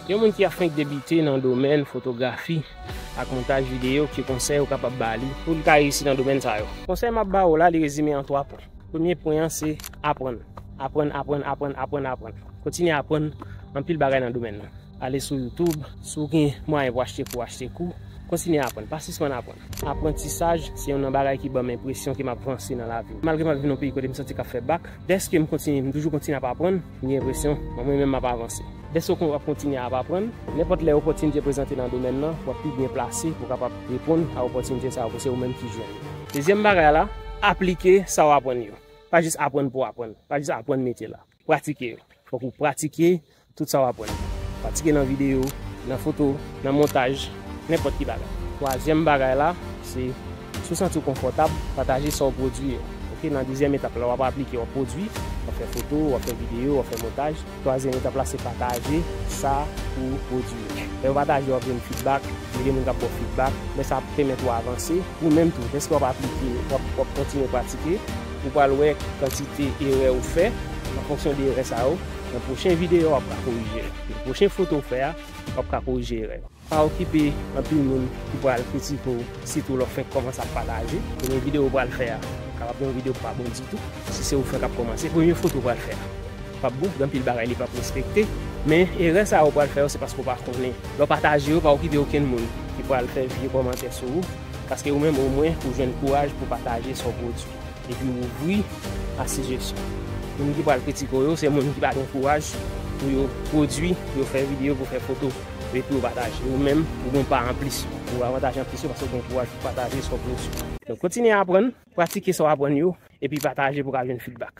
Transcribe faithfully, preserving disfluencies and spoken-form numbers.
Yon moun ki ap fenk debite nan domèn fotografi ak montaj videyo, ki konsèy ou kapab ba li pou l ka reyisi nan domèn sa yo? Konsèy m ap ba w la, li rezime an twa pwen. Premye pwen an se aprann. Aprann, aprann, aprann, aprann, aprann. Kontinye aprann anpil bagay nan domèn nan. Ale sou YouTube, si w gen mwayen pou achte kou, achte kou. Kontinye aprann, pa sispann aprann. Aprantisaj se youn nan bagay ki ban m enpresyon ke m ap vanse nan lavi m. Malgre m ap viv nan yon peyi kote m santi k ap fè bak, dèske m kontinye, m toujou kontinye ap aprann, m gen enpresyon mwen menm m ap avanse. Dèske w ap kontinye ap aprann, nenpòt lè opòtinite prezante nan domèn nan, w ap pi byen plase pou w kapab reponn a opòtinite sa yo, pou se ou menm ki jwenn yo. Dezyèm bagay la, aplike sa w aprann yo. Pa jis aprann pou aprann, pa jis aprann mete la. Pratike yo. Fòk ou pratike tout sa w aprann. Pratike nan videyo, nan foto, nan montaj, nenpòt ki bagay. Twazyèm bagay la, se si w santi w konfòtab, pataje sa w pwodui yo. Oke, nan dezyèm etap la, w ap aplike, w ap pwodui, w ap fè foto, w ap fè videyo, w ap fè montaj. Twazyèm etap la, se pataje sa ou pwodui yo. Lè w pataje, w ap jwenn feedback, gen moun k ap ba w feedback, men sa ap pèmèt ou avanse. Ou menm tou, dèske w ap aplike, w ap, w ap kontinye pratike, ou pral wè kantite erè ou fè, an fonksyon de erè sa yo, nan pwochen videyo w ap ka korije. Nan pwochen foto w fè a, w ap ka korije erè yo. Pa okipe anpil moun ki pral kritike w, sitou lè w fenk kòmanse ap pataje. Premye videyo w pral fè a, kapab yon videyo ki pa bon ditou, si se ou fenk ap kòmanse. Premye foto w pral fè a p ap bon, gen anpil bagay li p ap respekte, men erè sa yo w pral fè yo, se paske w pa konnen. Lè w pataje yo, pa okipe okenn moun ki pral fè vye kòmantè sou ou, paske ou menm, omwen, ou jwenn kouraj pou pataje sa w pwodui. Epi ou ouvri a sijesyon. Moun ki pral kritike w yo, se moun ki pa gen kouraj pou yo pwodui, pou yo fè videyo, pou fè foto, epi yo pataje. Ou menm, ou gen yon pa anplis yo. Ou avantaje anplis yo paske ou gen kouraj pou pataje sa w pwodui. Donk, kontinye aprann, pratike sa w aprann yo, epi pataje pou w ka jwenn feedback.